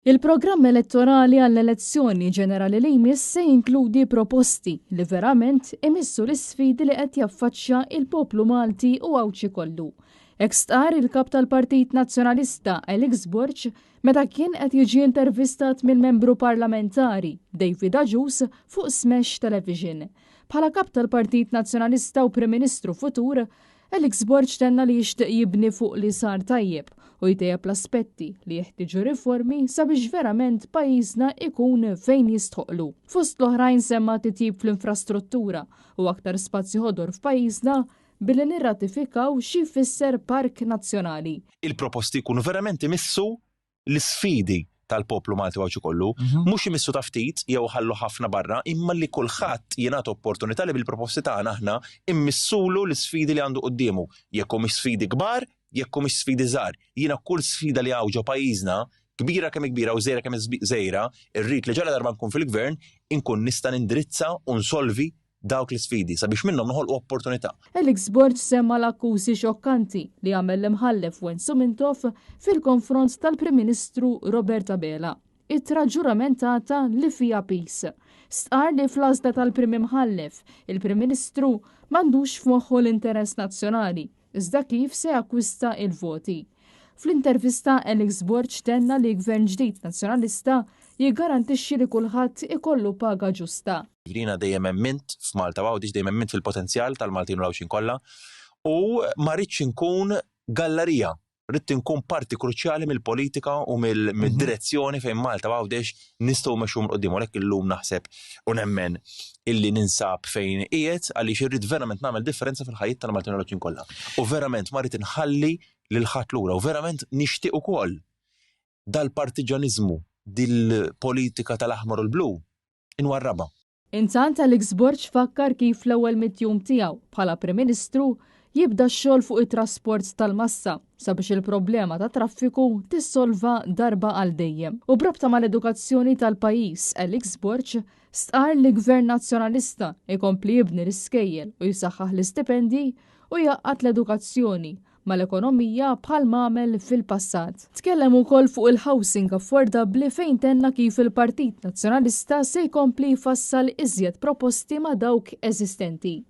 Il-programm elettorali għall-elezzjoni ġenerali li jmiss se jinkludi proposti li verament imissu l-isfidi li qed jaffaċċja il-poplu Malti u Għawdxi kollu. Hekk stqarr il-Kap tal-Partit Nazzjonalista Alex Borg meta kien qed jiġi intervistat mill-Membru Parlamentari David Agius fuq Smash Television. Bħala Kap tal-Partit Nazzjonalista u Prim Ministru futur, Alex Borg tenna li jixtieq jibni fuq li sar tajjeb u jtejjeb l-aspetti li jeħtieġu riformi sabiex verament pajjiżna ikun fejn jistħoqqlu. Fost l-oħrajn semma titjib fl-infrastruttura u aktar spazji ħodor f'pajjiżna billi nirratifikaw xi jfisser park nazzjonali. Il-proposti jkunu verament imissu l-isfidi tal-poplu Malti u Għawdxi kollu, mhux imissu ta' ftit jew iħallu ħafna barra, imma li kulħadd jingħata opportunità li bil-proposti tagħna aħna immissulu l-isfidi li għandu quddiemu, jekk humiex sfidi kbar, jekk humiex sfidi żgħar. Jiena kull sfida li hawn ġo pajjiżna, kbira kemm hi kbira u żgħira kemm hi żgħira, irrid li ġaladarba nkun fil-Gvern, inkun nista' nindirizza u nsolvi dawk l-isfidi sabiex minnhom noħolqu opportunità. Alex Borg semma l-akkużi xokkanti li għamel l-Imħallef Wenzu Mintoff fil-konfront tal-Prim Ministru Robert Abela. Ittra ġuramentata li fiha piż. Stqarr li fl-għażla tal-Prim Imħallef, il-Prim Ministru m'għandux f'moħħu l-interess nazzjonali, iżda kif se jakkwista il-voti. Fl-intervista Alex Borg tenna li gvern ġdid nazzjonalista jiggarantixxi li kulħadd ikollu paga ġusta. Jiena dejjem emmint f'Malta u Għawdex, dejjem emmint fil-potenzjal tal-Maltin u l-Għawdxin kollha u ma rridx inkun gallarija, ridt inkun parti kruċjali mill-politika u mill-direzzjoni fejn Malta u Għawdex nistgħu mmexxuhom 'l quddiem u għalhekk illum naħseb u nemmen illi ninsab fejn qiegħed għaliex irrid verament nagħmel differenza fil-ħajjiet tal-Maltin u l-Għawdxin kollha. U verament ma rrid inħalli lil ħadd lura u verament nixtieq ukoll dal-partiġjaniżmu, dil-politika tal-aħmar u l-blu inwarrabha. Intant Alex Borg fakkar kif fl-ewwel mitt jum tiegħu bħala Prim Ministru jibda x-xogħol fuq it-trasport tal-massa sabiex il-problema tat-traffiku tissolva darba għal dejjem. U b'rabta mal-edukazzjoni tal-pajjiż Alex Borg stqarr li Gvern Nazzjonalista jkompli jibni l-iskejjel u jsaħħaħ l-istipendji u jgħaqqad l-edukazzjoni mal-ekonomija bħal m'għamel fil-passat. Tkellem ukoll fuq il-housing affordabbli fejn tenna kif il-Partit Nazzjonalista se jkompli jfassal iżjed proposti ma' dawk eżistenti.